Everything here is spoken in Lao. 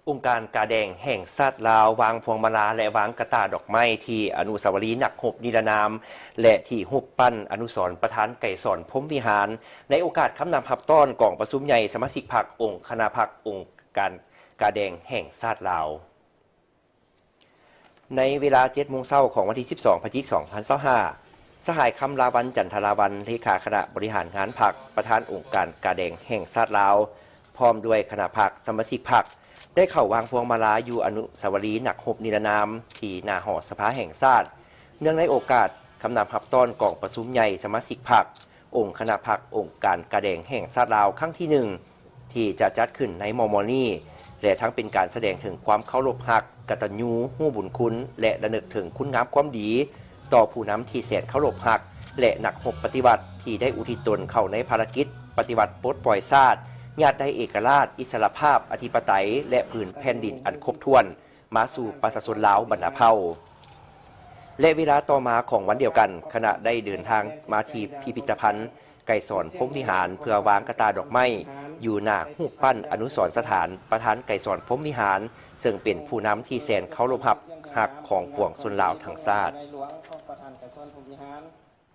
ອົງການກາແດງແຫ່ງຊາດລາວ ວາງພວງມາລາ ແລະ ວາງກະຕ່າດອກໄມ້ທີ່ອະນຸສາວະລີນັກຮົບນິລະນາມ ແລະ ທີ່ຮູບປັ້ນອະນຸສອນປະທານໄກສອນ ພົມວິຫານ ໃນໂອກາດຄຳນັບຮັບຕ້ອນກອງປະຊຸມໃຫຍ່ສະມາຊິກພັກ ອົງຄະນະພັກ ອົງການກາແດງແຫ່ງຊາດລາວ. ໃນເວລາເຈັດໂມງເຊົ້າຂອງວັນທີສິບສອງ ພະຈິກ ສອງພັນຊາວຫ້າ ສະຫາຍ ຄຳລາວັນ ຈັນທະລາວັນ ເລຂາຄະນະບໍລິຫານງານພັກ ປະທານອົງການກາແດງແຫ່ງຊາດລາວ ພ້ອມດ້ວຍຄະນະພັກ ສະມາຊິກພັກ ໄດ້ເຂົ້າວາງພວງມາລາຢູ່ອະນຸສາວະລີນັກຮົບນິລະນາມ ທີ່ໜ້າຫໍສະພາແຫ່ງຊາດ ເນື່ອງໃນໂອກາດຄຳນັບຮັບຕ້ອນກອງປະຊຸມໃຫຍ່ສະມາຊິກພັກ ອົງຄະນະພັກ ອົງການກາແດງແຫ່ງຊາດລາວ ຄັ້ງທີໜຶ່ງ ທີ່ຈະຈັດຂຶ້ນໃນມໍ່ໆນີ້ ແລະ ທັງເປັນການສະແດງເຖິງຄວາມເຄົາລົບຮັກ, ກະຕັນຍູຮູ້ບຸນຄຸນ ແລະ ລະນຶກເຖິງຄຸນງາມຄວາມດີ ຕໍ່ຜູ້ນຳທີ່ແສນເຄົາລົບຮັກ ແລະ ນັກຮົບປະຕິວັດ ທີ່ໄດ້ອຸທິດຕົນເຂົ້າໃນພາລະກິດປະຕິວັດປົດປ່ອຍຊາດ, ຍາດໄດ້ເອກະລາດ, ອິດສະຫຼະພາບ, ອະທິປະໄຕ ແລະ ພື້ນແຜ່ນດິນອັນຄົບຖ້ວນ ມາສູ່ປະຊາຊົນລາວບັນດາເຜົ່າ. ແລະ ເວລາຕໍ່ມາຂອງວັນດຽວກັນ, ຄະນະໄດ້ເດີນທາງມາທີ່ພິພິດຕະພັນໄກສອນ ພົມວິຫານ ເພື່ອວາງກະຕ່າດອກໄມ້ຢູ່ໜ້າຮູບປັ້ນອະນຸສອນສະຖານປະທານໄກສອນ ພົມວິຫານ ເຊິ່ງເປັນຜູ້ນຳທີ່ແສນເຄົາລົບຮັບຮັກຂອງປວງຊົນລາວທັງຊາດ. ໃນຫຼວງຂອງປະທານໄກສອນ ພົມວິຫານ